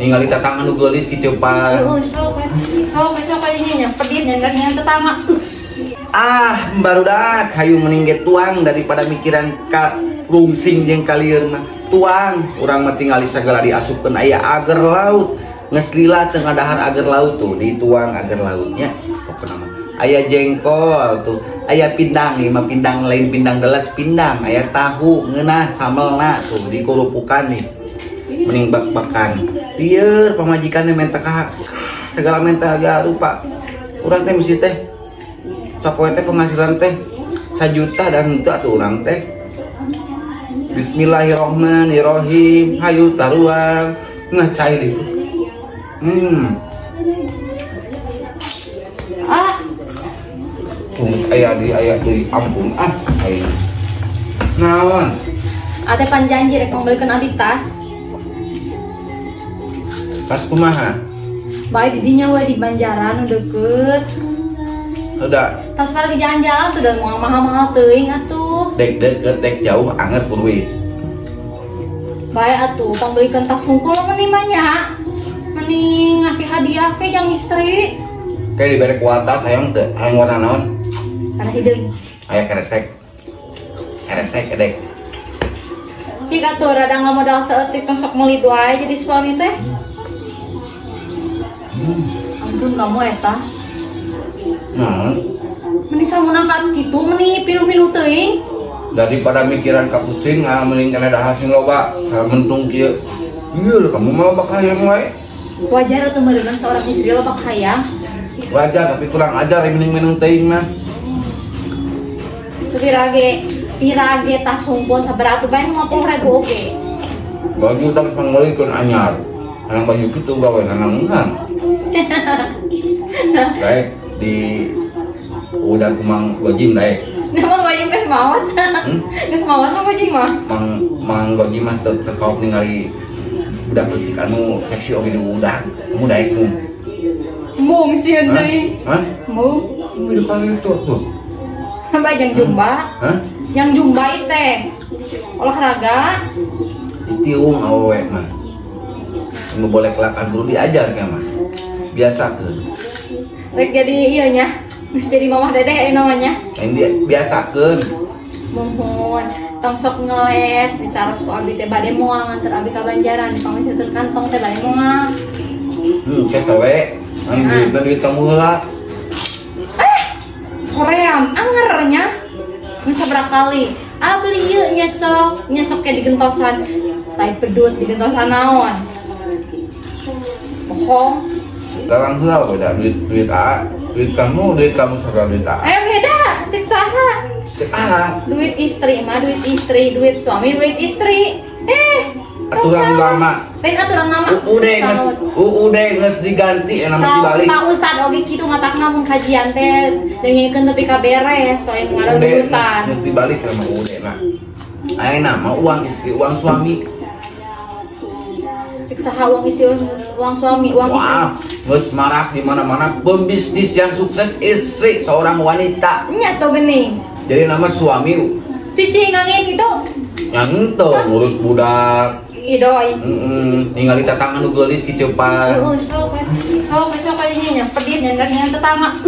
Ningali tetangga nu geulis kiceupan. Heeh, sok sok sok kalinya nya pedit nyendernya tetangga. Ah, barudak hayu mending ge tuang daripada mikiran ka rungsing jeung kalieur mah. Tuang, urang mah tingali sagala diasupkeun aya ager laut. Geus lila teu ngadahar ager laut tuh, dituang ager lautnya. Pokona mah aya jengkol tuh, aya pindang ieu mah pindang lain pindang deles pindang, aya tahu ngeunah samelna tuh dikurupukan nih. Mending bak-bakan. Lieur pamajikanna menta ka segala menta agak rupa. Urang teh mesti teh sapoe teh penghasilan teh 1 juta dan henteu atuh urang teh. Bismillahirrahmanirrahim. Hayu taruang. Nah cai deui. Ah. Tuh aya di aya deui ampun ah aing. Naon? Ate pan janji rek membelikeun abi tas. Tas kumaha? Bae di dinya we di Banjaran nu deukeut. Udah. Tas lagi jalan-jalan tuh udah mau mahal-mahal teuing atuh. Dek deket dek jauh anger kuruit. Bae atuh pambelikeun tas hungkul meni mah nya. Meni ngasih hadiah ke jang istri. Kayak dibere kuota sayang teu, hayang warna naon? Karena hideung. Aya keresek. Keresek edek. Cik atuh rada ngamodal saeutik tong sok meuli wae jadi suami teh. Ampun kamu eta. Nah. Meni samunakat kitu meni pilu-pilu teuing. Daripada mikiran ka pusing, ah mending kana dahar sing loba, samentung kieu. Ieu kamu mah loba hayang wae. Wajar atuh meureunna seorang istri loba hayang. Wajar tapi kurang ajar mending minum teuing mah. Teu pirage tas hungkul sabaraha atuh bae 50.000 oge. Baju tah pangmeulikeun anyar. Hayang baju kitu gawe nanangan. Baik di udah kumang gojim daek. Nah, mang gojim geus maot. Geus maot mah gojim mah. Mang gojim mah teu kaop ningali budak leutik anu seksi oge di udah. Kamu daek mung. Mung sieun teuing. Hah? Mung. Mung di kali itu tuh. Sampai jang jumba. Hah? Yang jumba teh. Olahraga. Tiung awewe mah. Nu boleh kelakan kudu diajar ka Mas. Biasakeun. Rek jadi ieu nya. Geus jadi mamah dedeh aya namanya. Lain dia biasakeun. Muhun, tong sok ngeles ditaros ku abi teh bade moal nganter abi ka Banjaran, pangmeuseukeun kantong teh bade moal. Kes we. Anu duitna duit kamu heula. Koream anger nya. Nu sabaraha kali. Ah beli ieu nyesok, nyesok ke digentosan. Tai pedut digentosan naon. Bohong. Sekarang heula beda duit duit A, duit kamu sabaraha duit A. Beda, cek saha? Cek A. Duit istri mah duit istri, duit suami duit istri. Aturan lama. Lain aturan lama. UUD geus diganti enak dibalik. Pak Ustad oge kitu matakna mun kajian teh dengekeun tepi ka beres lain ngarudutan. Geus dibalik sama UUD mah. Ayeuna mah uang istri, uang suami. Cek saha uang istri, uang suami, uang istri. Wah, geus marak di mana-mana pembisnis yang sukses istri seorang wanita. Nya tuh geuning. Jadi nama suami cici ngangin gitu. Yang henteu ngurus budak. Idoi. Ningali tetangga nu geulis kiceupan. Heeh, sok sok sok kalinya nya pedit nyendernya tetangga.